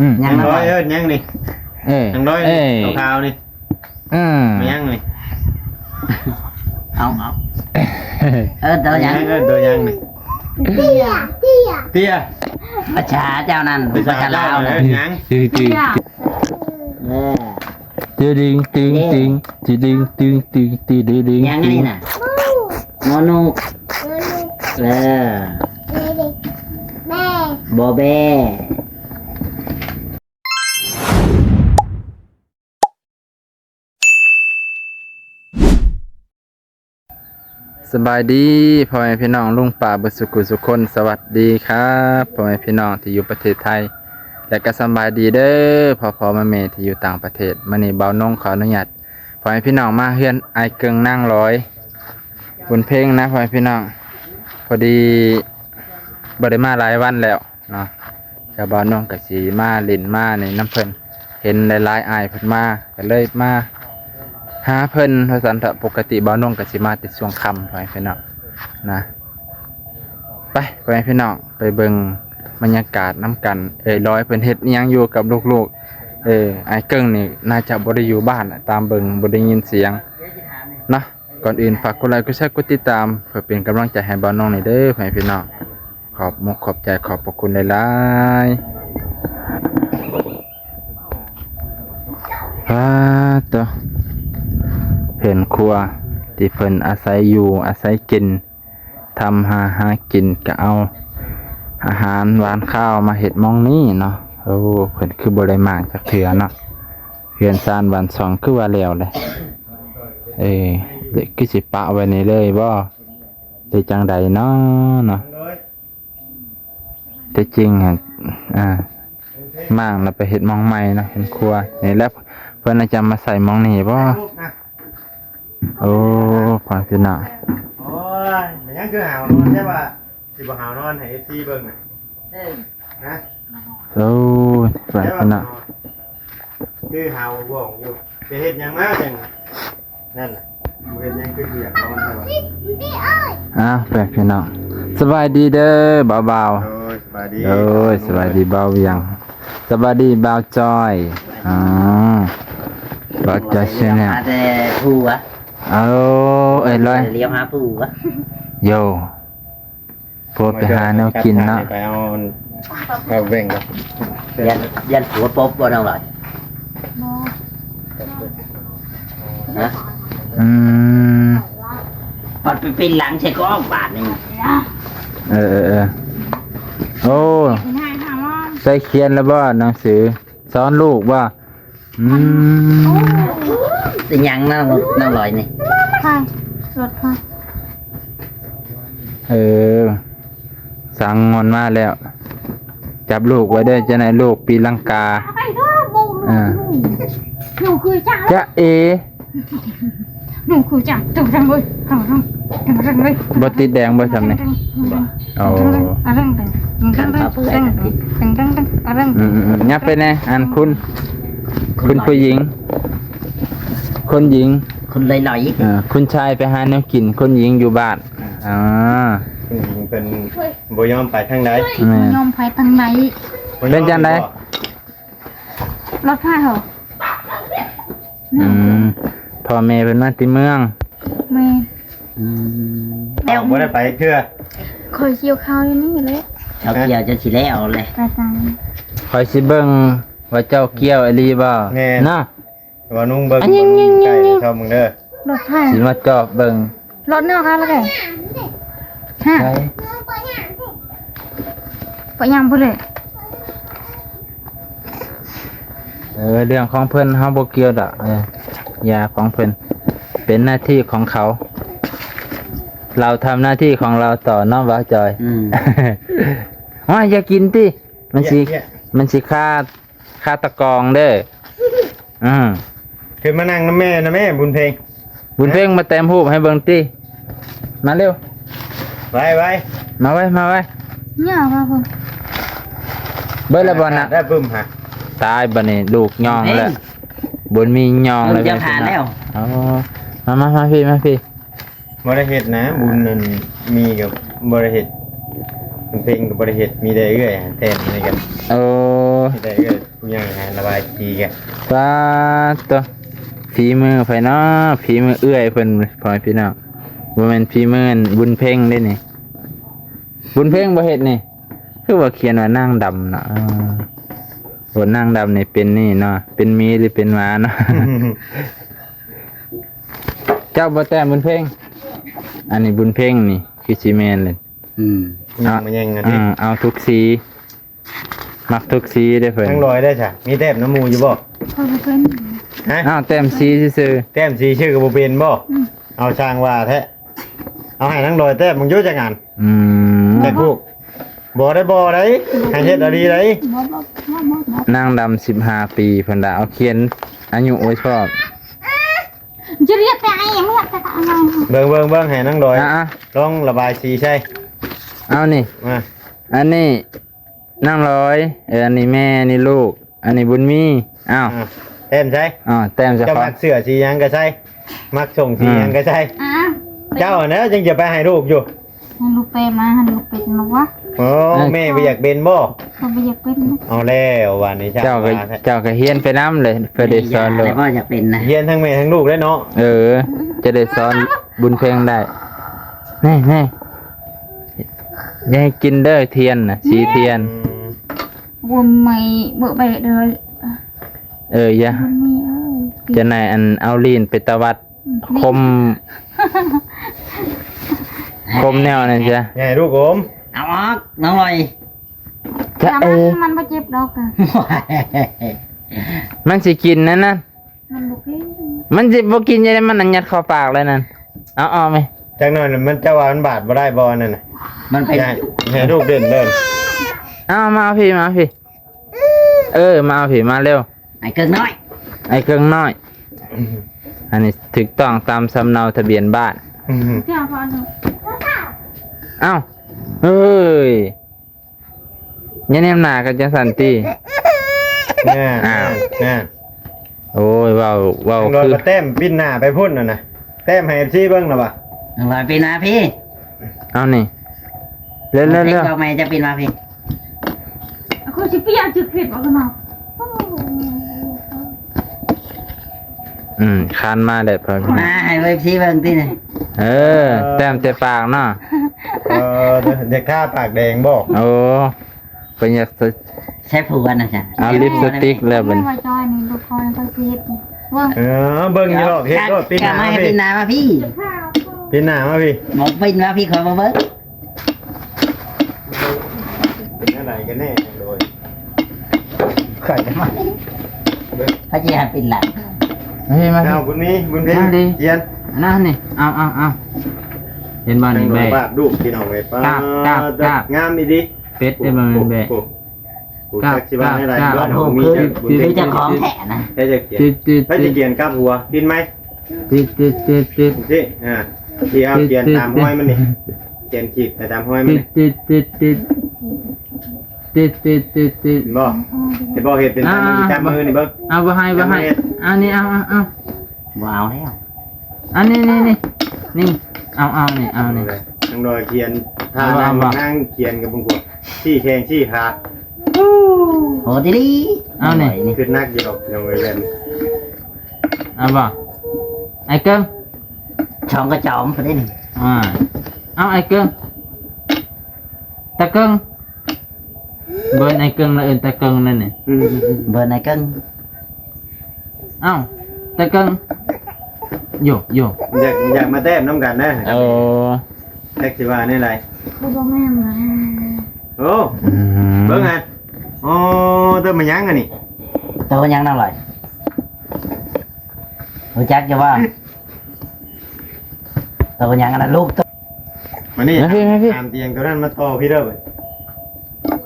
ອືມ ຍັງ ນາງນ້ອຍ ເອີ້ນຫຍັງນີ້? ເອີ ນາງນ້ອຍ ເອີ ຂາວໆນີ້ ອືມ ແມ່ນຫຍັງນີ້? ເອົາ ເອົາ ເອີ້ນໂຕຫຍັງ? ເອີ້ນໂຕຫຍັງນີ້? ເຕ້ຍ ເຕ້ຍ ເຕ້ຍ ພາສາເຈົ້ານັ້ນ ພາສາລາວ ພາສາລາວນັ້ນ ເອີ້ນຫຍັງ? ເຕ້ຍ ເຕ້ຍ ເອີ ຕິງຕິງຕິງ ຕິງຕິງຕິງ ຕິງຕິງຕິງ ຫຍັງອັນນີ້ນະ? ງໍນົກ ເອີ ບໍ່ແບ້. ສະບາຍດີພໍ່ແມ່ພີ່ນ້ອງລຸງປ້າເບິດສຸຂູສຸຄົນ. ສະຫວັດດີຄັບພໍ່ແມ່ພີ່ນ້ອງທີ່ຢູ່ປະເທດໄທ ແລະກະສະບາຍດີເດີພໍ່ໆແມ່ໆທີ່ຢູ່ຕ່າງປະເທດ. ມື້ນີ້ບ່າວນົງຂໍອະນຸຍາດພໍ່ແມ່ພີ່ນ້ອງມາເຮືອນອ້າຍເກິ່ງນາງລອຍ ບຸນເພັງນະພໍ່ແມ່ພີ່ນ້ອງ. ພໍດີບໍ່ໄດ້ມາຫຼາຍວັນແລ້ວ ເນາະ ກະບ່າວນົງກະຊິມາຫຼິ້ນມານີ້ນຳເພິ່ນ ເຫັນຫຼາຍໆອ້າຍເພິ່ນມາ ກະເລີຍມາຫາເພິ່ນວ່າຊັ້ນເຖາະ. ປົກກະຕິບ່າວນົງກະຊິມາແຕ່ຊ່ວງຄ່ຳ ພໍ່ແມ່ພີ່ນ້ອງນະ. ໄປ ພໍ່ແມ່ພີ່ນ້ອງ ໄປເບິ່ງບັນຍາກາດນຳກັນ ເອີຍລອຍເພິ່ນເຮັດອີ່ຫຍັງຢູ່ກັບລູກໆ. ເອີ ອ້າຍເກິ່ງນີ້ໜ້າຈະບໍ່ໄດ້ຢູ່ບ້ານ ຕາມເບິ່ງບໍ່ໄດ້ຍິນສຽງເນາະ. ກ່ອນອື່ນຝາກກົດໄລ ກົດແຊ ກົດຕິດຕາມ ເພື່ອເປັນກຳລັງໃຈໃຫ້ບ່າວນົງນີ້ເດີ ພໍ່ແມ່ພີ່ນ້ອງ. ຂອບມຸກຂອບໃຈ ຂອບພະຄຸນຫຼາຍໆ. ປາດໂຕ ເຮືອນຄົວທີ່ເພິ່ນອາໄສຢູ່ອາໄສກິນ ທຳມາຫາກິນ ກະເອົາອາຫານຫວານຄາວມາເຮັດໝ່ອງນີ້ເນາະ. ໂອ້ ເພິ່ນຄືບໍ່ໄດ້ມ້າງຈັກເທື່ອເນາະ. ເຮືອນຊານບ້ານຊ່ອງຄືວ່າແລ້ວແຫຼະ. ເອີ ຄືຊິປະໄວ້ນີ້ເລີຍບໍ່ ຫຼືຈັ່ງໃດເນາະ ເນາະ? ແຕ່ຈິງຫັ້ນ ອ່າ ມ້າງແລ້ວໄປເຮັດໝ່ອງໃໝ່ເນາະ ເຮືອນຄົວນີ້ແຫຼະ. ເພິ່ນອາດຈະມາໃສ່ໝ່ອງນີ້ບໍ່? ໂອ້ ພໍ່ພີ່ນ້ອງ ໂອ້ຍ ແມ່ນຫຍັງຄືຫາວນອນແທ້ວ່າ ຊິບໍ່ຫາວນອນໃຫ້ເອັຟຊີເບິ່ງນະ? ເອີ ຮະ? ໂອ້ຍ ພໍ່ພີ່ນ້ອງ ຄືຫາວບ່ອງຢູ່ ໄປເຮັດຫຍັງມາຈັ່ງນັ້ນນະ? ບໍ່ເຮັດຫຍັງຄືຢາກນອນແທ້ວ່າ? ອ້າວ ພໍ່ພີ່ນ້ອງ ສະບາຍດີເດີບ່າວໆ. ໂດຍ ສະບາຍດີ ໂດຍ ສະບາຍດີບ່າວວຽງ ສະບາຍດີບ່າວຈອຍ. ອໍ ບ່າວຈອຍ Channel ມາແຕ່ຜູ້ວະ. ເອົາ ເອີຍລອຍ ລຽວຫາຜູ້ວະ ໂຢ. ຜົວໄປຫາແນວກິນເນາະ ໄປເອົາ ເອົາແບ່ງກັນ. ຢ້ານ ຢ້ານຜົວປົບບໍ່ນ້ອງຫຼອຍ? ບໍ່ ຮະ? ອືມ ບັດໄປປີນຫຼັງໃສ່ກ້ອງບາດນີ້. ເອີໆໆ ໂອ້ ໃສ່ຂຽນແລ້ວບໍ່ໜັງສື? ສອນລູກບໍ່? ອືມ ເປັນຫຍັງນະນ້ອງລອຍນີ້? ໄຟ ລົດໄຟ. ເອີ ສາງງອນມາແລ້ວ ຈັບລູກໄວ້ເດີ ຈະໃຫ້ລູກຕີລັງກາ. ອ່າ ໜູຄືຈັກ ຈະເອ ໜູຄືຈັກ ເຕັງເຕັງເວີຍ ເຕັງເຕັງເວີຍ. ບໍ່ຕິດແດງບໍ່ຊ່ຳນີ້? ໂອ້ ຄັນເຂົາເປີດ ອືມໆໆ ຫຍັບໄປແດ່ ອັນຄຸນ ຄຸນຜູ້ຍິງ ຄຸນຍິງ ຄຸນລອຍໆ ເອີ ຄຸນຊາຍໄປຫາແນວກິນ ຄຸນຍິງຢູ່ບ້ານ. ອ່າ ເພິ່ນບໍ່ຍອມໄປທາງໃດ ແມ່ນ ບໍ່ຍອມໄປທາງໃດ. ເປັນຈັ່ງໃດ? ລົດພາເຮົາ ອືມ ພໍ່ແມ່ເພິ່ນມາແຕ່ເມືອງ. ແມ່ນ ອືມ ແລ້ວບໍ່ໄດ້ໄປເທື່ອ. ຂ້ອຍກ່ຽວເຂົ້າຢູ່ນີ້ແຫຼະ ເຂົ້າກ່ຽວຈົນຊິແລ້ວແຫຼະ. ຂ້ອຍຊິເບິ່ງວ່າເຈົ້າກ່ຽວອີ່ຫຼີບໍ່. ແມ່ນ ນະ ວ່ານຸ່ງເບິ່ງ ອັນຍິງໆໆໆ ເບິ່ງໃກ້ເຂົ້າເບິ່ງເດີ ລົດໄຖ ຊິມາຈອບເບິ່ງ ລົດນອກຫັ້ນລະເດ້. ຮະ ໄປ ໄປຫຍັງພຸ້ນເດ້? ເອີ ເລື່ອງຂອງເພິ່ນ ເຮົາບໍ່ກ່ຽວດອກ. ເອີ ຢ່າຂອງເພິ່ນ ເປັນໜ້າທີ່ຂອງເຂົາ ເຮົາທຳໜ້າທີ່ຂອງເຮົາຕໍ່ເນາະ ບ່າວຈອຍ. ອືມ ໂອ້ຍ ຢ່າກິນຕິ ມັນຊິ ມັນຊິຄາ ຄາຕະກອງເດີ. ອືມ ຂຶ້ນມານັ່ງນຳແມ່ນະແມ່ ບຸນເພັງ ບຸນເພັງ ມາແຕ້ມຮູບໃຫ້ເບິ່ງຕິ ມາເລັວ ໄວໆ ມາໄວ ມາໄວ. ຫຍ້າວ່າເບິ່ງ ເບິດແລ້ວບໍ່ນະ? ໄດ້ປຶ້ມຫະ ຕາຍບັດນີ້ ລູກຍ່ອງແລ້ວ ບຸນມີຍ່ອງແລ້ວ. ເອີ ມາ ມາ ມາພີ້ ມາພີ້. ບໍ່ໄດ້ເຮັດນະ ບຸນນັ້ນມີກໍບໍ່ໄດ້ເຮັດ ເພັງກໍບໍ່ໄດ້ເຮັດ ມີແຕ່ເອື້ອຍແທນໃນກັນ. ໂອ້ ມີແຕ່ເອື້ອຍ ຍັງໃຫ້ລະບາຍສີກະ ປາດໂຕ ຝີມືໃຜເນາະ? ຝີມືເອື້ອຍເພິ່ນ ພໍ່ແມ່ພີ່ນ້ອງ ບໍ່ແມ່ນຝີມືບຸນເພັງເດ້ນີ້. ບຸນເພັງບໍ່ເຮັດນີ້ ຄືວ່າຂຽນວ່ານາງດຳເນາະ? ເອີ ໂອ້ ນາງດຳນີ້ເປັນນີ້ເນາະ ເປັນໝີ ຫຼື ເປັນໝາເນາະ? ເຈົ້າບໍ່ແຕ້ມບຸນເພັງ? ອັນນີ້ບຸນເພັງນີ້ຄືຊິແມ່ນເລີຍ. ອືມ ຍັງມາແຍ່ງກັນ ເອີ ເອົາທຸກສີ ມັກທຸກສີເດ້ເພິ່ນ. ນາງດອຍໄດ້ຊະ ມີແຕ້ມນຳໝູ່ຢູ່ບໍ່? ຂ້ອຍບໍ່ເປັນ. ຮະ? ອ້າວ ແຕ້ມສີຊື່ໆ. ແຕ້ມສີຊື່ກໍບໍ່ເປັນບໍ່? ອືມ ເອົາ ຊ່າງວ່າແທ້. ເອົາໃຫ້ນາງດອຍແຕ້ມເບິ່ງຢູ່ຈັກອັນ. ອືມ ແຕ່ຜູ້ ບໍ່ໄດ້ ບໍ່ໄດ້ ໃຫ້ເຮັດເອົາດີໄດ໋. ນາງດຳສິບຫ້າປີ ເພິ່ນວ່າ ເອົາຂຽນອາຍຸໄວ້ພ້ອມ. ຈະຮຽກແຕ່ໄອ້ເມືອກແຕ່ກະອັນນັ້ນ. ເບິ່ງ ເບິ່ງ ເບິ່ງ ໃຫ້ນາງດອຍ ອ່າ ລອງລະບາຍສີໃສ່. ເອົານີ້ ມາ ອັນນີ້ນາງດອຍ ເອີ ອັນນີ້ແມ່ ອັນນີ້ລູກ ອັນນີ້ບຸນມີ. ອ້າວ ອ່າ ແຕ້ມໃສ່. ອ້າວ ແຕ້ມໃສ່. ເຈົ້າມັກເສື້ອສີຫຍັງກະໃສ່ ມັກສົ້ງສີຫຍັງກະໃສ່. ອ່າ ເຈົ້າຫັ້ນແຫຼະຈຶ່ງຈະໄປໃຫ້ລູກຢູ່. ໃຫ້ລູກແປມາ ໃຫ້ລູກເປັນບໍ່ວະ? ໂອ້ ເອີ ແມ່ບໍ່ຢາກເປັນບໍ່? ກໍບໍ່ຢາກເປັນ. ເອົາແລ້ວບາດນີ້ ເຈົ້າກໍ ເຈົ້າກໍຮຽນໄປນຳເລີຍ ເພື່ອໄດ້ສອນລູກ. ແມ່ຢາກ ແລ້ວກໍຢາກເປັນນະ ຮຽນທັງແມ່ທັງລູກເດ້ເນາະ. ເອີ ຈະໄດ້ສອນບຸນເພັງໄດ້. ແນ່ໆ ຢ່າໃຫ້ກິນເດີທຽນນະ ສີທຽນ. ອືມ ບຸນໄມ້ເບີະແບະເດີ. ເອີ ຢ່າ ບຸນໄມ້ເອີຍ ຈະໄດ້ອັນເອົາລີ້ນໄປຕະວັດ. ອືມ ຄົມ ຄົມແນວນັ້ນຊະ. ໃຫຍ່ລູກໂອມ ເອົາອອກ ນ້ອງລອຍ. ຈະ ແຕ່ມັນ ເອີ ມັນບໍ່ເຈັບດອກ. ມັນຊິກິນນັ້ນນະ. ມັນບໍ່ກິນ ມັນຊິບໍ່ກິນຈັ່ງໃດ ມັນອັນຍັດເຂົ້າປາກເລີຍນັ້ນ. ເອົາອອກແມະ. ຈັກໜ້ອຍມັນຈະວ່າມັນບາດບໍ່ໄດ້ບໍ່ອັນນັ້ນນະ. ມັນເປັນ ໃຫ້ ໃຫ້ລູກເດັ່ນເດີ. ເອົາ ມາເອົາພີ້ ມາເອົາພີ້. ເອີ ມາເອົາພີ້ ມາເລັວ. ໄອ້ເກີງນ້ອຍ ໄອ້ເກີງນ້ອຍ. ອັນນີ້ຖືກຕ້ອງຕາມສຳເນົາທະບຽນບ້ານ. ອືມ ເຈົ້າພໍ່ໜຶ່ງ. ເອົ້າ ເຮີ້ຍ ຢ່າແນມໜ້າກັນຈັ່ງຊັ້ນຕິ. ແນ່ ອ້າວ ແນ່ ໂອ້ຍ ເວົ້າ ເວົ້າຄືແຕ້ມປິ່ນໜ້າໄປພຸ້ນຫັ້ນນະ. ແຕ້ມໃຫ້ເອັຟຊີເບິ່ງລະຫວາ? ລອຍປີນມາພີ້. ເອົານີ້ ເລັວໆ ບອກແມ່ຈະປີນມາພີ້. ຂ້ອຍຊິປ່ຽນຊື່ຄລິບອອກມາ. ອືມ ຄານມາແລ້ວ ມາໃຫ້ເອັຟຊີເບິ່ງຕິນີ້. ເອີ ແຕ້ມແຕ່ປາກເນາະ. ເອີ ຢາກທາປາກແດງບໍ່? ໂອ້ ເພິ່ນຢາກໃຊ້ ໃຊ້ຜົວນະ ເອົາລິບສະຕິກແລ້ວບັດນີ້. ວ່າຈອຍນີ້ ລູກຄອຍເຂົາຊິເຮັດເບິ່ງ. ເອີ ເບິ່ງຢູ່ດອກ ເຮັດໂລດ. ປິ່ນໜ້າມາພີ້ ປິ່ນໜ້າມາພີ້ ປີນໜ້າມາພີ້. ບໍ່ປິ່ນມາພີ້ ຂ້ອຍບໍ່ເບິ່ງ. ເປັນຈັ່ງໃດກັນແນ່ໂດຍ ຂ້ອຍຈະມາ ໃຜຊິໃຫ້ປິ່ນຫຼັງ. ເຮີ້ຍ ມາ ເອົາ ບຸນມີ ບຸນເພັງ ມາດີ ຈຽນ ນັ້ນນີ້ ເອົາ ເອົາ ເອົາ ເຫັນບໍ່ນີ້ ແບກ ບາດລູກພີ່ນ້ອງເອີຍ. ປາດ ກາບ ກາບ ງາມອີ່ຫຼີ. ເປັດໄດ້ບໍ່ແມ່ນແບະ. ໂອ້ ຈັກຊິວ່າແນວໃດ. ໂອ້ ຄື ຄືເຈົ້າຂອງແທ້ນະ. ໃຜຈະຂຽນ ໃຜຈະຂຽນກັບຫົວ ປິ່ນໄໝ? ຕິດໆໆໆ ຊິ ອ່າ ຊິເອົາຂຽນຕາມຮອຍມັນນີ້ ຂຽນຂີດໄປຕາມຮອຍມັນນີ້. ຕິດໆໆໆ ຕິດໆໆໆ ເຫັນບໍ່? ເຫັນບໍ່? ເຮັດເປັນຕາມມື ຕາມມືນີ້ເບິ່ງ. ເອົາ ບໍ່ໃຫ້ ບໍ່ໃຫ້ ອັນນີ້ ເອົາ ເອົາ ເອົາ ບໍ່ເອົາແລ້ວ. ອັນນີ້ ນີ້ ນີ້ ນີ້ ເອົາ ເອົາ ນີ້ ເອົາ ນີ້ ເອົາເລີຍ. ນາງດອຍຂຽນ ຖ້າ ເອົາ ນາງ ເອົາ ນາງຂຽນກັບເບິ່ງ ຊີ້ແຂ້ງຊີ້ຂາ. ໂອ້ ດີໆ. ເອົາ ນີ້ ຄືໜັກຢູ່ດອກ ນ້ອງເອີຍ ແບບນີ້. ເອົາບໍ່? ໄອ້ເກີງ ສອງກະຈອມພຸ້ນເດ້ນີ້. ອ່າ ເອົາ ໄອ້ເກີງ ຕາເກີງ. ເບິ່ງໄອ້ເກີງລະເອີ້ນຕາເກີງນັ້ນນີ້. ອືມ ເບິ່ງໄອ້ເກີງ. ເອົ້າ ຕາເກີງ ໂຢ ໂຢ ຢາກ ຢາກມາແຕ້ມນຳກັນນະ. ໂອ້ ຈັກຊິວ່າແນວໃດ. ບໍ່ແມ່ນລະ. ໂອ້ ອືມ ເບິ່ງຫັ້ນ. ໂອ້ ໂຕແມ່ນຫຍັງອັນນີ້? ໂຕຫຍັງນະລອຍ? ຮູ້ຈັກຢູ່ບໍ່? ໂຕຫຍັງອັນນັ້ນລູກໂຕ. ມານີ້ ມາພີ້ ມາພີ້ ຕາມຕຽງໂຕນັ້ນມາຕໍ່ພີ້ເດີ.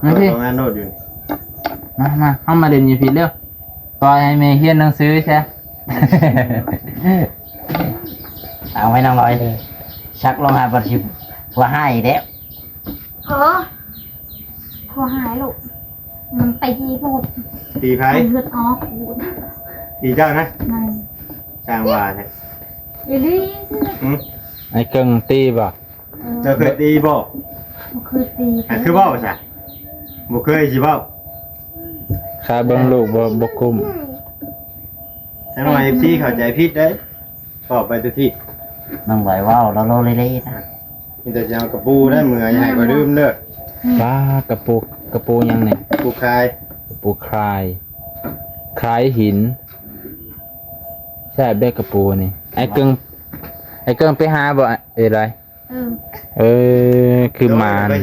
ມາພີ້ ຕໍ່ງານໂນດຢູ່. ມາ ມາ ເຮົາມາຫຼິ້ນຢູ່ພີ້ເດີ. ປ່ອຍໃຫ້ແມ່ຮຽນໜັງສືຊະ. ເອົາໄວ້ນາງລອຍເດີ. ສັກລົງຫາບັດຊິວ່າຮ້າຍແລ້ວ. ເອີ ຜົວຫາຍລູກ ມັນຕີໂພດ. ຕີໃຜ? ມັນເລືອດອອກ. ຕີເຈົ້ານະ? ແມ່ນ. ຊ່າງວ່າແທ້. ອີ່ຫຼີ. ຫື? ໄອ້ເກິ່ງຕີບໍ່? ເອີ ເຈົ້າເຄີຍຕີບໍ່? ບໍ່ເຄີຍຕີ. ອັນຄືເວົ້າຊະ ບໍ່ເຄີຍຊິເວົ້າ. ຂ ຖ້າເບິ່ງລູກບໍ່ ບໍ່ກຸ້ມ. ຈັກໜ່ອຍ ເອັຟຊີ ເຂົ້າໃຈຜິດເດ້ ເວົ້າໄປທຸກທີ່. ນ້ອງບອຍເວົ້າໂລໂລເລເລນະ. ມີແຕ່ຊິເອົາກະປູໄດ້ ເມື່ອ ຢ່າໃຫ້ຂ້ອຍລືມເດີ. ປາ ກະປູ ກະປູຫຍັງນີ້? ກະປູຄາຍ ກະປູຄາຍ ຄາຍຫີນ. ແຊບເດ້ກະປູນີ້. ໄອ້ເກິ່ງ ໄອ້ເກິ່ງໄປຫາບໍ່ເອີຍ? ເອີ ຄືໝານ. ໂດຍ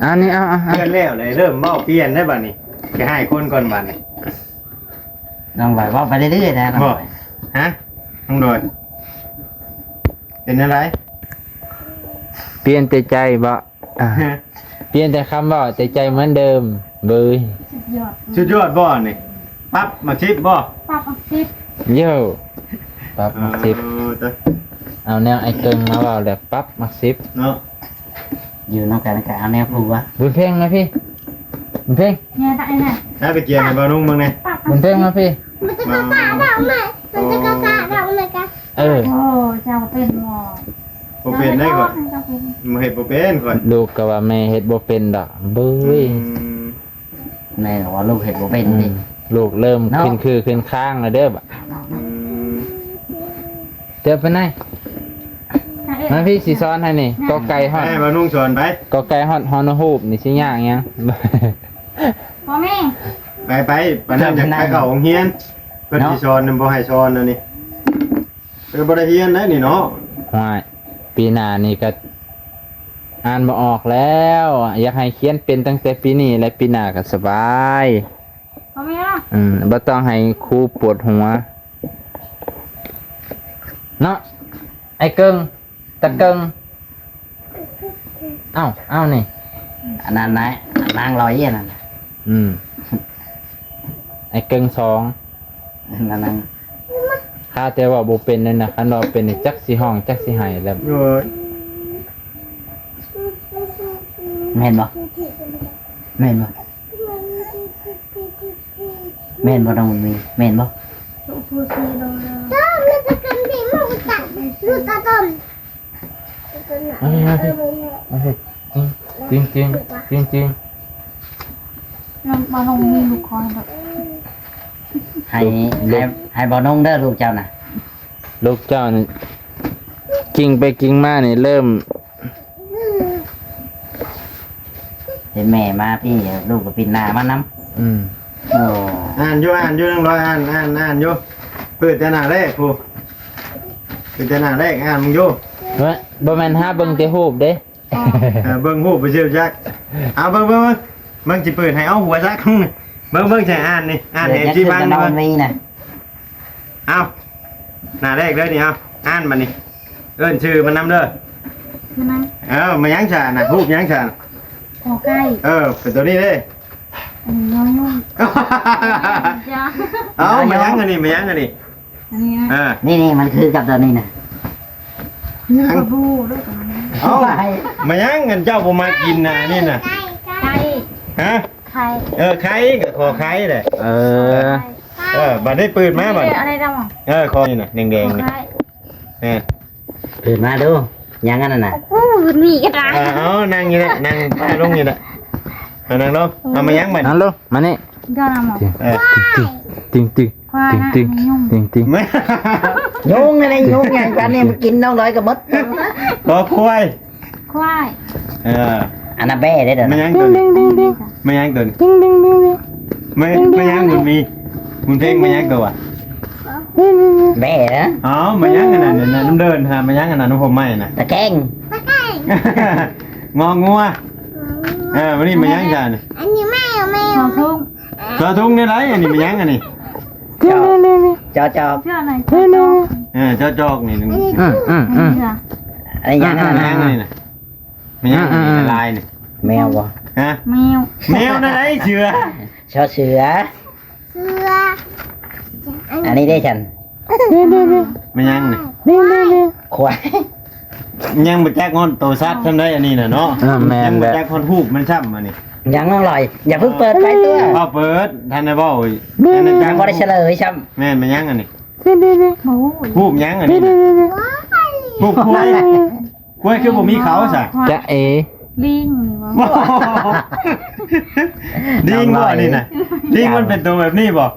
ອັນນີ້ ເອົາ ເອົາ ເອົາ ປ່ຽນແລ້ວເລີຍ ເລີ່ມເວົ້າປ່ຽນໄດ້ບັດນີ້. ຊິໃຫ້ຄົນກ່ອນບັດນີ້. ນ້ອງບອຍເວົ້າໄປເລື້ອຍໆນະ ນ້ອງບອຍ. ຮະ? ນ້ອງບອຍ ເປັນຈັ່ງໃດ? ປ່ຽນແຕ່ໃຈບໍ່? ອ່າ ປ່ຽນແຕ່ຄຳເວົ້າ ແຕ່ໃຈເໝືອນເດີມເວີຍ. ສຸດຍອດ ສຸດຍອດບໍ່ນີ້? ປັບໝາກສິບບໍ່? ປັບໝາກສິບ. ໂຢ ປັບໝາກສິບ. ເອີ ເອົາແນວໄອ້ເກິ່ງມາເວົ້າແລ້ວປັບໝາກສິບເນາະ. ຢູ່ນຳກັນກໍເອົາແນວຜູ້ວະ. ບຸນເພັງມາພີ້ ບຸນເພັງ. ແມ່ນໄດ້ນະ ໄດ້ໄປກຽມໃຫ້ບ່າວນຸ່ງເບິ່ງແດ່. ບຸນເພັງມາພີ້. ມັນຈະກະກະດອກໄມ້ ມັນຈະກະກະດອກໄມ້ກະ. ເອີ ໂອ້ ເຈົ້າເປັນບໍ່? ບໍ່ເປັນໄດ້ຂ້ອຍ ເຮັດບໍ່ເປັນຂ້ອຍ. ລູກກໍວ່າແມ່ເຮັດບໍ່ເປັນດອກ ເບິ່ຍ. ອືມ ແມ່ກໍວ່າລູກເຮັດບໍ່ເປັນ ອືມ ນີ້ ລູກເລີ່ມ ເນາະ ຂຶ້ນຄືຂຶ້ນຄາງແລ້ວເດີບາດ. ອືມ ເດີບໄປໄນ ມາພີ້ ຊິສອນໃຫ້ນີ້. ກໍໄກ່ຮອດ ໃຫ້ບ່າວນຸ່ງສອນໄປ. ກໍໄກ່ຮອດ ຮອນະຮູບນີ້ຊິຍາກຫຍັງ? ພໍ່ແມ່ ໄປ ໄປ ປານນັ້ນຢາກໄປເຂົ້າໂຮງຮຽນ ເພິ່ນຊິສອນນຳ ບໍ່ໃຫ້ສອນອັນນີ້. ເອີ ບໍ່ໄດ້ຮຽນໄດ໋ນີ້ເນາະ. ໂອ້ຍ ປີໜ້ານີ້ກໍອ່ານບໍ່ອອກແລ້ວ. ຢາກໃຫ້ຂຽນເປັນຕັ້ງແຕ່ປີນີ້ ແລະ ປີໜ້າກໍສະບາຍ. ອືມ ບໍ່ຕ້ອງໃຫ້ຄູປວດຫົວເນາະ ໄອ້ເກິ່ງ. ຕະເກິ່ງ ເອົ້າ ເອົ້າ ນີ້ ອັນນັ້ນນະ ນາງລອຍອັນນັ້ນ. ອືມ ໄອ້ເກິ່ງສອງ ອັນນັ້ນ ຂ້າແຕ່ເວົ້າບໍ່ເປັນເລີຍນະ. ຄັນເວົ້າເປັນນີ້ ຈັກຊິຮ້ອງ ຈັກຊິໄຫ້ແລ້ວ. ໂອ້ຍ ແມ່ນບໍ່? ແມ່ນບໍ່? ແມ່ນບໍ່ ນ້ອງບຸນມີ? ແມ່ນບໍ່? ມາພີ້ ມາພີ້ ມາພີ້ ມາພີ້. ຈິງ ຈິງ ຈິງ ຈິງ ນ້ອງ ນ້ອງມີລູກຄອຍແລ້ວ. ໃຫ້ ໃຫ້ ໃຫ້ບໍ່ນົງເດີ ລູກເຈົ້ານະ. ລູກເຈົ້ານີ້ ກິ້ງໄປກິ້ງມານີ້ ເລີ່ມ ເຫັນແມ່ມາພີ້ ລູກກໍປິ່ນໜ້າມານຳ. ອືມ ໂອ້ ອ່ານຢູ່ ອ່ານຢູ່ ນາງລອຍ ອ່ານ ອ່ານ ອ່ານຢູ່. ເປີດແຕ່ໜ້າແລກພຸ້ນ ເປີດແຕ່ໜ້າແລກ ອ່ານເບິ່ງຢູ່. ເອີ ບໍ່ແມ່ນຫາເບິ່ງແຕ່ຮູບເດ້. ເອີ ເບິ່ງຮູບໄປຊື່ຈັກ. ເອົາ ເບິ່ງ ເບິ່ງ ເບິ່ງ ເບິ່ງ ຊິເປີດໃຫ້ ເອົາຫົວຈັກ. ເບິ່ງ ເບິ່ງ ຊິອ່ານນີ້ ອ່ານໃຫ້ເອັຟຊີຟັງນີ້. ເອົາ ໜ້າແລກເດີນີ້ ເອົາ ອ່ານບັດນີ້ ເອີ້ນຊື່ມັນນຳເດີ. ເອີ ມາຫຍັງຊະນະ? ຮູບຫຍັງຊະ? ຂໍໄກ່. ເອີ ເປັນຕົວນີ້ເດ້. ອັນນີ້ ຍອຍົງ. ເອົາ ມາຫຍັງອັນນີ້? ມາຫຍັງອັນນີ້? ອັນນີ້ນະ. ເອີ ນີ້ໆ ມັນຄືກັບຕົວນີ້ນະ. ຫຍັງ? ເອົ້າ ມາຫຍັງ ອັນເຈົ້າບໍ່ມັກກິນນະ ອັນນີ້ນະ? ໄກ່. ຮະ? ໄຂ່. ເອີ ໄຂ່ ກໍຂໍໄຂ່ແຫຼະ. ເອີ ເອີ ບັດນີ້ປືດມາບັດ. ອັນນີ້ດຳ. ເອີ ຂໍນີ້ນະ ແດງໆ ນີ້. ເອີ ປືດມາດູ ຫຍັງອັນນັ້ນນະ? ໂອ້ ມີກະດາ. ເອີ ເອົາ ນັ່ງຢູ່ນະ ນັ່ງ ພາລົງຢູ່ນະ. ເອົາ ນັ່ງລົງ ເອົາ ມາຫຍັງບັດ? ນັ່ງລົງ ມານີ້. ເອີ ຕິງ ຕິງ ຕິງ ຄວາຍນະ ຕິງ ຕິງ ຕິງ ຕິງ ຕິງ. ຍຸງອັນນີ້ ຍຸງຫຍັງກັນນີ້ ມັນກິນນ້ອງລອຍກໍໝົດ. ບໍ່ ຄວາຍ ຄວາຍ. ເອີ ອັນນັ້ນແບ້ເດ້. ມາຫຍັງຕົວນີ້? ມາຫຍັງຕົວນີ້? ມາຫຍັງ ບຸນມີ? ບຸນເພັງ ມາຫຍັງຕົວ? ແບ້ນະ. ເອົ້າ ມາຫຍັງອັນນັ້ນ ນະ ນຳເດີ່ນຫາ ມາຫຍັງອັນນັ້ນ ນຳຜົມໃໝ່ນະ? ຕະແກງ ຕະແກງ. ງໍງົວ. ເອີ ວັນນີ້ມາຫຍັງຊະ? ອັນນີ້ແມວ ແມວ. ຊໍທຸງ ຊໍທຸງແນວໃດ? ອັນນີ້ມາຫຍັງອັນນີ້? ຈອ ຈອຈອກ. ເອີ ຈອຈອກນີ້. ອືມ ອືມ ອືມ. ອັນນີ້ຫຍັງ? ມາຫຍັງອັນນີ້ນະ? ມາຫຍັງອັນນີ້ ລາຍນີ້? ແມວບໍ່? ຮະ? ແມວ. ແມວແນວໃດ? ເສືອ ຊໍເສືອ. ເສືອ. ອັນນີ້ເດ້ຊັ້ນ? ມາຫຍັງນີ້? ຄວາຍ. ຍັງບໍ່ຈັກຮອດໂຕສັດສ່ຳໃດ ອັນນີ້ນະເນາະ. ເອີ ແມ່ນ. ຍັງບໍ່ຈັກຮອດຮູບມັນຊ້ຳ ອັນນີ້. ຍັງ ນ້ອງລອຍ ຢ່າເພິ່ງເປີດໄປຕົວະ. ເອົາ ເປີດ ທັນໄດ້ເວົ້າອີກ. ຍັງບໍ່ໄດ້ສະເຫຼີຍຊ້ຳ. ແມ່ນ ມາຫຍັງອັນນີ້? ຮູບຫຍັງອັນນີ້ນະ? ຮູບຄວາຍ. ຄວາຍຄືບໍ່ມີເຂົາຊະ? ຈະເອ. ລີງນີ້ບໍ່? ລີງບໍ່ອັນນີ້ນະ? ລີງມັນເປັນໂຕແບບນີ້ບໍ່?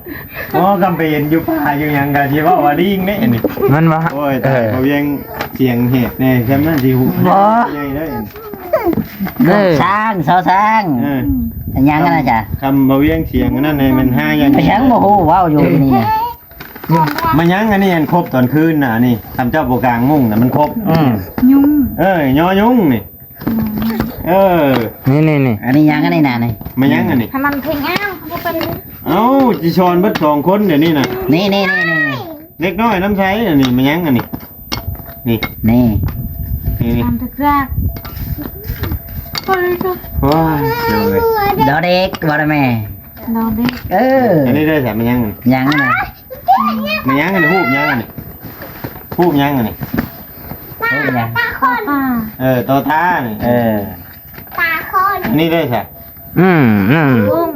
ອໍ ຄຳໄປເຫັນຢູ່ປ່າຢູ່ຫຍັງກະຊິເວົ້າວ່າລີງເດ້ອັນນີ້. ມັນວ່າ ໂອ້ຍ ຕາຍ ເອີ ເຂົາວຽງສຽງແຫບແດ່ ຊັ້ນມັນຊິຮູ້ ບໍ່ ໃຫຍ່ເດ້. ເອີ ຊ້າງ ຊໍຊ້າງ ເອີ ຫຍັງຫັ້ນນະຈ້ະ? ຄຳ ຄຳບໍ່ວຽງສຽງອັນນັ້ນໃຫ້ມັນຫາຢ່າງ ໄປຫຍັງບໍ່ຮູ້ເວົ້າຢູ່ນີ້ນະ. ມາຫຍັງອັນນີ້ ອັນຄົບຕອນຄືນນະ ອັນນີ້ ຄຳເຈົ້າບໍ່ກາງມຸ້ງນະ ມັນຄົບ. ອືມ ຍຸງ ເອີ ຍໍຍຸງນີ້. ເອີ ນີ້ໆໆ ອັນນີ້ຫຍັງອັນນີ້ນະນີ້? ມາຫຍັງອັນນີ້? ໃຫ້ມັນເພງອ້າວ ບໍ່ເປັນ. ເອົ້າ ຊິສອນເບິດສອງຄົນດຽວນີ້ນະ. ນີ້ໆໆໆ ເດັກນ້ອຍນຳໃສອັນນີ້? ມາຫຍັງອັນນີ້? ນີ້ ນີ້ ນີ້ ນີ້ ຕາມຕະກຣາກ. ໂອ້ຍ ໂອ້ຍ ດອເດັກບໍ່ລະແມ່? ດອເດັກ. ເອີ ອັນນີ້ເດີ ໃສມາຫຍັງ? ຫຍັງນະ? ມາຫຍັງອັນນີ້? ຮູບຫຍັງອັນນີ້? ຮູບຫຍັງອັນນີ້? ຮູບຫຍັງ? ຕາ ເອີ ຕໍ່ຕານີ້. ເອີ ຕາຄົນ. ອັນນີ້ເດີໃສ? ອືມ ນັ້ນ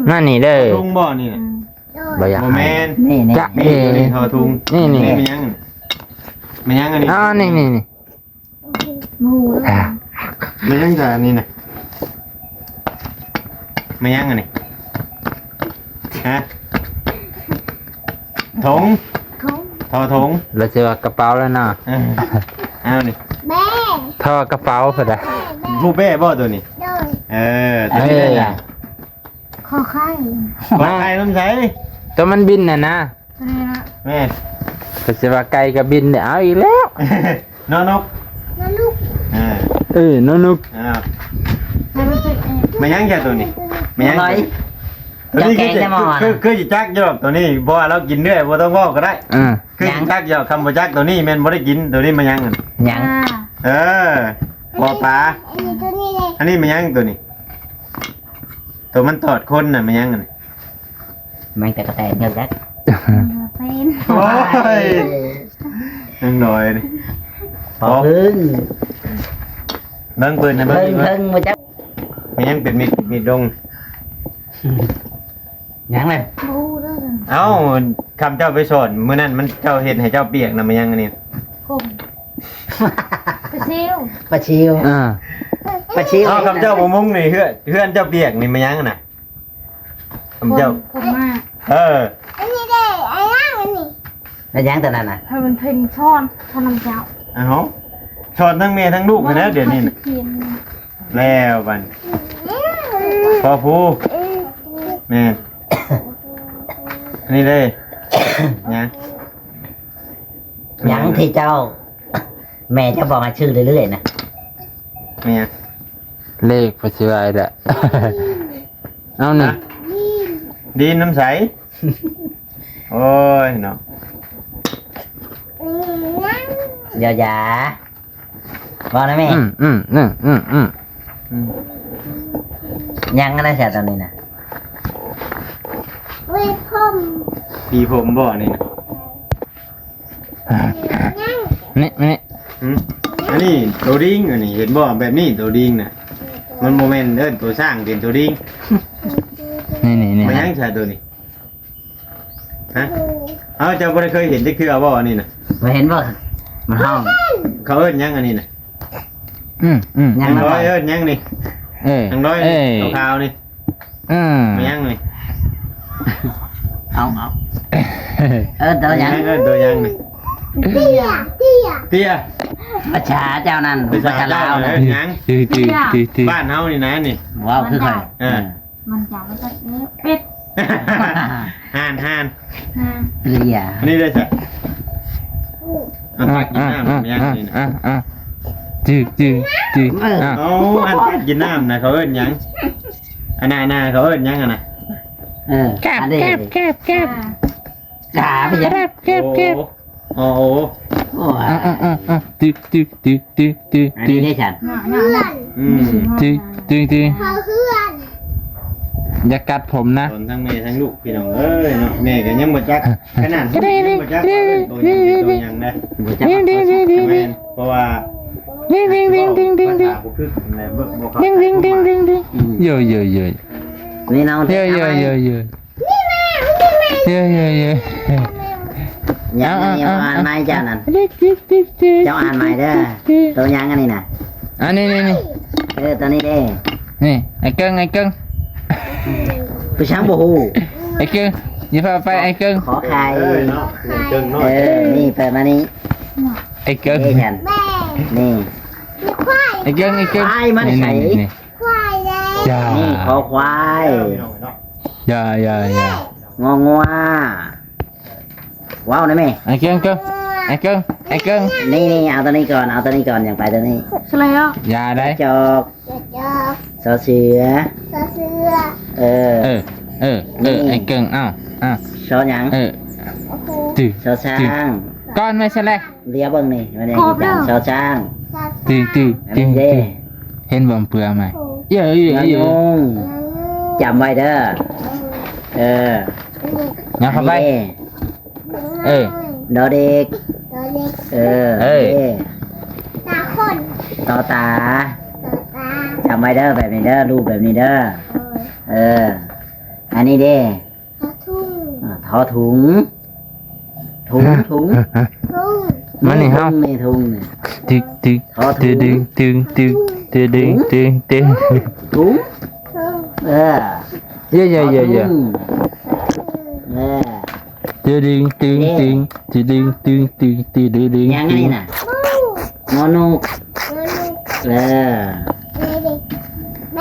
ນັ້ນນີ້ເດີ. ທຸງບໍ່ນີ້ນະ? ອືມ ບໍ່ຢາກ ບໍ່ແມ່ນ ນີ້ໆ ນີ້ ນີ້ ນີ້ ທໍ່ທຸງ. ນີ້ໆ ນີ້ແມ່ນຫຍັງ? ແມ່ນຫຍັງອັນນີ້? ອໍ ນີ້ໆໆ ໝູ ອ່າ ແມ່ນຫຍັງຊະອັນນີ້ນະ? ແມ່ນຫຍັງອັນນີ້? ຮະ? ຖົງ ຖົງ ທໍ່ຖົງ. ລະຊິວ່າກະເປົາແລ້ວເນາະ. ເອີ ເອົານີ້ ແບ້ ທໍ່ກະເປົາພຸ້ນນະ. ແບ້ ຜູ້ແບ້ບໍ່ໂຕນີ້? ໂດຍ ເອີ ໂຕນີ້ໄດ້ຫຍັງ? ຂໍໄຂ່ ຂໍໄຂ່ນຳໃສ? ໂຕມັນບິນຫັ້ນນະ. ໂຕນີ້ນະ ແມ່ນ ກໍຊິວ່າໄກ່ກໍບິນໄດ້ ເອົາອີກແລ້ວ. ນໍນົກ ນໍນຸກ ເອີ ເອີ ນໍນຸກ. ອ້າວ ແມ່ນຫຍັງແທ້ໂຕນີ້? ແມ່ນຫຍັງ? ອະໄລ? ໂຕນີ້ຄື ເຈົ້າແກງແຕ່ໝໍນະ ຄື ຄືຊິຈັກຢູ່ດອກໂຕນີ້ ເພາະວ່າລາວກິນເລື້ອຍ ບໍ່ຕ້ອງເວົ້າກໍໄດ້. ເອີ ຄືຊິຈັກຢູ່ດອກ ຄຳບໍ່ຈັກໂຕນີ້ແມ່ນບໍ່ໄດ້ກິນ. ໂຕນີ້ມາຫຍັງ? ຫຍັງ? ອ່າ ເອີ ບໍ່ປາ. ອັນນີ້ໂຕນີ້ເດ້ ອັນນີ້ມາຫຍັງໂຕນີ້? ໂຕມັນຕອດຄົນນະ ມາຫຍັງຫັ້ນ? ແມ່ນແຕ່ກະແຕນເດີຈັກ ເປັນ ໂອ້ຍ ນາງນ້ອຍນີ້ ພໍເພິ່ງ ເບິ່ງປືນໃຫ້ເບິ່ງ ເບິ່ງເທິງບໍ່ຈັກ ແມ່ນຫຍັງເປັນມິດ ມິດດົງ ຫຍັງລະ? ບໍ່ຮູ້ເດີ. ເອົ້າ ຄຳເຈົ້າໄປສອນມື້ນັ້ນ ມັນ ເຈົ້າເຮັດໃຫ້ເຈົ້າປຽກນະ ມາຫຍັງອັນນີ້? ກົງ ປາຊິວ ປາຊິວ ອ່າ ປາຊິວ. ເອົ້າ ຄຳເຈົ້າບໍ່ມຸງນີ້ ເຮືອນ ເຮືອນເຈົ້າປຽກນີ້ ມາຫຍັງນະ? ຄຳເຈົ້າ ຜົມ ຜົມມາ ເອີ ອັນນີ້ເດ້ ອັນນັ້ນ ອັນນີ້ ແມ່ນຫຍັງຕົວນັ້ນນະ? ໃຫ້ມັນເພັງຊ້ອນ ຊ້ອນນຳເຈົ້າ. ເອົ້າ ຊ້ອນທັງແມ່ທັງລູກຫັ້ນແຫຼະ ດຽວນີ້ນະ. ແລ້ວບັດນີ້ ພໍ່ຜູ້ ແມ່ນ ອັນນີ້ເດ້ ຫຍັງ ຫຍັງທີ່ເຈົ້າ ແມ່ເຈົ້າບອກໃຫ້ຊື້ເລື້ອຍໆນະ? ແມ່ນຫຍັງ? ເລກ ໄປຊິວ່າອີກແຫຼະ. ເອົານີ້ ຮະ? ດີນນຳໃສ? ໂອ້ຍເນາະ ຢ່າ ຢ່າ ເວົ້ານະແມ່. ອືມ ອືມ ອືມ ອືມ ອືມ ອືມ ຫຍັງນະຊະຕອນນີ້ນະ? ຫວີຜົມ ຫວີຜົມບໍ່ນີ້ນະ? ນີ້ ນີ້ ຫຶ ອັນນີ້ໂຕດິງ ອັນນີ້ເຫັນບໍ່? ແບບນີ້ໂຕດິງນະ ມັນບໍ່ແມ່ນເອີ້ນໂຕຊ້າງ ເປັນໂຕດິງ. ນີ້ໆໆ ມາຫຍັງຊະໂຕນີ້? ຮະ? ເອົ້າ ເຈົ້າບໍ່ໄດ້ເຄີຍເຫັນຈັກເທື່ອບໍ່ອັນນີ້ນະ? ບໍ່ເຫັນບໍ່? ມັນຮ້ອງ ເຂົາເອີ້ນຫຍັງອັນນີ້ນະ? ອືມ ອືມ ນາງນ້ອຍເອີ້ນຫຍັງນີ້? ເອີ ນາງນ້ອຍ ເອີ ຂາວໆນີ້ ອືມ ມາຫຍັງນີ້? ເອົາ ເອົາ ເອີ້ນໂຕຫຍັງ? ເອີ້ນໂຕຫຍັງນີ້? ເຕ້ຍ ເຕ້ຍ ເຕ້ຍ. ພາສາເຈົ້ານັ້ນ ພາສາລາວນະ ເອີ້ນຫຍັງ? ເຕ້ຍ ເຕ້ຍ ເຕ້ຍ ເຕ້ຍ. ບ້ານເຮົານີ້ນະນີ້ ເວົ້າຄືກັນ ເອີ ມັນຈະ ມັນຈະເປັດ ຫ່ານ ຫ່ານ ຫ່ານ ເລີຍ ອັນນີ້ໄດ້ຊະ ອັນຕັກກິນນ້ຳ ອ່າ ຢ່າງນີ້ນະ ອ່າ ອ່າ ຈື່ ຈື່ ຈື່ ເອີ ອ່າ ເອົາ ອັນຕັກກິນນ້ຳນະ ເຂົາເອີ້ນຫຍັງ? ອັນນັ້ນນະ ເຂົາເອີ້ນຫຍັງຫັ້ນນະ? ເອີ ແຄບ ອັນນີ້ ແຄບ ແຄບ ແຄບ ອ່າ ກາໄປຫຍັງ? ແຄບ ແຄບ ແຄບ ໂອ້ ໂອ້ ໂອ້ ອ່າ ອ່າ ອ່າ ອ່າ ຕຶກ ຕຶກ ຕຶກ ຕຶກ ຕຶກ ຕຶກ ອັນນີ້ເດ້ຊັ້ນ ອືມ ຕຶກ ຕຶກ ຕຶກ ຢ່າກັດຜົມນະ ສອນທັງແມ່ທັງລູກ ພີ່ນ້ອງເອີຍເນາະ ແມ່ກໍຍັງບໍ່ຈັກ ຂະໜາດລູກຍັງບໍ່ຈັກວ່າເອີ້ນໂຕຫຍັງເປັນໂຕຫຍັງນະ ບໍ່ຈັກວ່າ ແມ່ນ ເພາະວ່າ ດິງ ດິງ ດິງ ດິງ ດິງ ດິງ ດິງ ດິງ ດິງ ດິງ ດິງ ດິງ ດິງ ດິງ ດິງ ດິງ ດິງ ດິງ ອືມ ເຢີ ເຢີ ເຢີ ນີ້ນ້ອງ ເຢີ ເຢີ ເຢີ ເຢີ ເຢີ ເຢີ ເຢີ ຍັງ ເອົາ ຍັງ ເອົາ ອ່ານໃໝ່ເຈົ້ານັ້ນ ເຈົ້າອ່ານໃໝ່ເດີ ໂຕຫຍັງອັນນີ້ນະ ອັນນີ້ ນີ້ ນີ້ ເອີ ຕົວນີ້ເດ້ ນີ້ ໄອ້ເກິ່ງ ໄອ້ເກິ່ງ ໄປຊ່າງບໍ່ຮູ້ ໄອ້ເກິ່ງ ຢ່າພາໄປ ໄອ້ເກິ່ງ ຂໍໄຂ່ ເອີເນາະ ໄອ້ເກິ່ງເນາະ ເອີ ນີ້ ເປີດມານີ້ ໄອ້ເກິ່ງ ເດ້ຊັ້ນ ນີ້ ໄອ້ເກິ່ງ ໄອ້ເກິ່ງ ຄວາຍມາແຕ່ໃສ? ນີ້ ນີ້ ນີ້ ຄວາຍເດ້ ຢ່າ ນີ້ ຄໍຄວາຍ ຢ່າ ຢ່າ ຢ່າ ງໍງົວ ວ້າວໄດ້ແມ່ ໄອ້ເກິ່ງ ເກິ່ງ ໄອ້ເກິ່ງ ໄອ້ເກິ່ງ ນີ້ ນີ້ ເອົາຕົວນີ້ກ່ອນ ເອົາຕົວນີ້ກ່ອນ ຈັ່ງໄປຕົວນີ້ ສະແລະ ຢ່າໄດ້ ຈອກ ຈອກ ຊໍເສືອ ຊໍເສືອ ເອີ ເອີ ເອີ ເອີ ນີ້ ໄອ້ເກິ່ງ ເອົາ ເອົາ ຊໍຫຍັງ? ເອີ ໂອ້ໂຫ ຕື້ ຊໍຊ້າງ ກ່ອນໄວ້ຊະແລະ ລຽວເບິ່ງນີ້ ມັນຍັງ ຊໍຊ້າງ ຕື້ ຕື້ ເຫັນບໍ່? ເປືອໃໝ່ ເອີ ເອີ ເອີ ງຸງ ຈຳໄວ້ເດີ ເອີ ຍັບເຂົ້າໄປ ເອີ ດໍເດັກ ດໍເດັກ ເອີ ເອີ ຕາຄົນ ຕໍຕາ ຕໍຕາ ຈຳໄວ້ເດີ ແບບນີ້ເດີ ຮູບແບບນີ້ເດີ ເອີ ເອີ ອັນນີ້ເດ້ ທໍທຸງ ອ່າ ທໍຖຸງ ທຸງ ທຸງ ທຸງ ມານີ້ເຮົາ ທຸງນີ້ ທຸງນີ້ ຕຶກ ຕຶກ ທໍ ຕຶກ ຕຶກ ຕຶກ ຕຶກ ຕຶກ ຕຶກ ຕຶກ ຕຶກ ທຸງ ທຸງ ເອີ ເຢ້ ເຢ້ ເຢ້ ເຢ້ ເອີ ຕຶກ ຕຶກ ຕຶກ ຕຶກ ຕຶກ ຕຶກ ຕຶກ ຕຶກ ຕຶກ ຕຶກ ຫຍັງອັນນີ້ນະ? ງໍນົກ ເອີ ແບ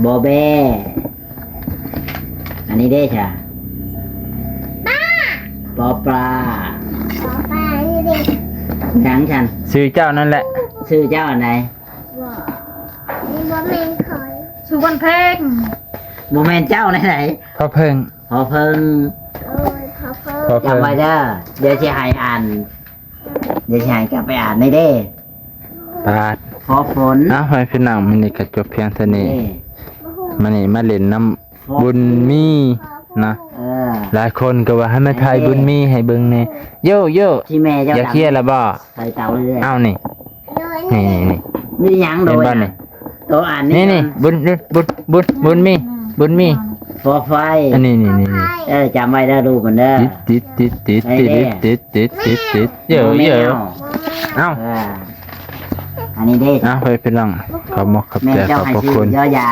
ບໍ່ແບ ອັນນີ້ເດ້ຊະ? ປາ ປໍປາ ປໍປາ ອັນນີ້ເດ້ ຫຍັງຊັ້ນ? ຊື່ເຈົ້ານັ້ນແຫຼະ ຊື່ເຈົ້າອັນໃດ? ບໍ່ ນີ້ບໍ່ແມ່ນຂ້ອຍ ຊື່ວັນເພັງ ບໍ່ແມ່ນເຈົ້າແນວໃດ? ພໍ່ເພິ່ງ ພໍ່ເພິ່ງ ໂອ້ຍ ພໍ່ເພິ່ງ ພໍ່ເພິ່ງ ຈຳໄວ້ເດີ ດຽວຊິໃຫ້ອ່ານ ດຽວຊິໃຫ້ກັບໄປອ່ານໃນເດ້ ປາດ ພໍຝົນ ເອົາ ໃຫ້ພີ່ນ້ອງ ມື້ນີ້ກໍຈົບພຽງເທົ່ານີ້ ນີ້ ມື້ນີ້ມາຫຼິ້ນນຳບຸນມີນະ ເອີ ຫຼາຍຄົນກໍວ່າໃຫ້ມາຖ່າຍບຸນມີໃຫ້ເບິ່ງແດ່ ໂຢ ໂຢ ທີ່ແມ່ເຈົ້າ ຢາກເຄຍລະບໍ່? ໃສ່ເຕົາເລີຍ ເອົານີ້ ນີ້ ນີ້ ນີ້ ນີ້ຫຍັງໂດຍ ເຫັນບໍ່ນີ້? ໂຕອ່ານນີ້ ນີ້ ນີ້ ບຸນ ບຸນ ບຸນ ບຸນມີ ບຸນມີ ພໍໄຟ ອັນນີ້ ນີ້ ນີ້ ນີ້ ເອີ ຈຳໄວ້ເດີ ລູກມັນເດີ ຕິດ ຕິດ ຕິດ ຕິດ ຕິດ ຕິດ ຕິດ ຕິດ ເຢີ ເຢີ ເອົ້າ ເອີ ອັນນີ້ເດ້ ເອົາ ໄປພີ່ນ້ອງ ຂອບມຸກຂອບໃຈ ຂອບພະຄຸນ ແມ່ນເຈົ້າໃຫ້ຊື່ຍໍຢາ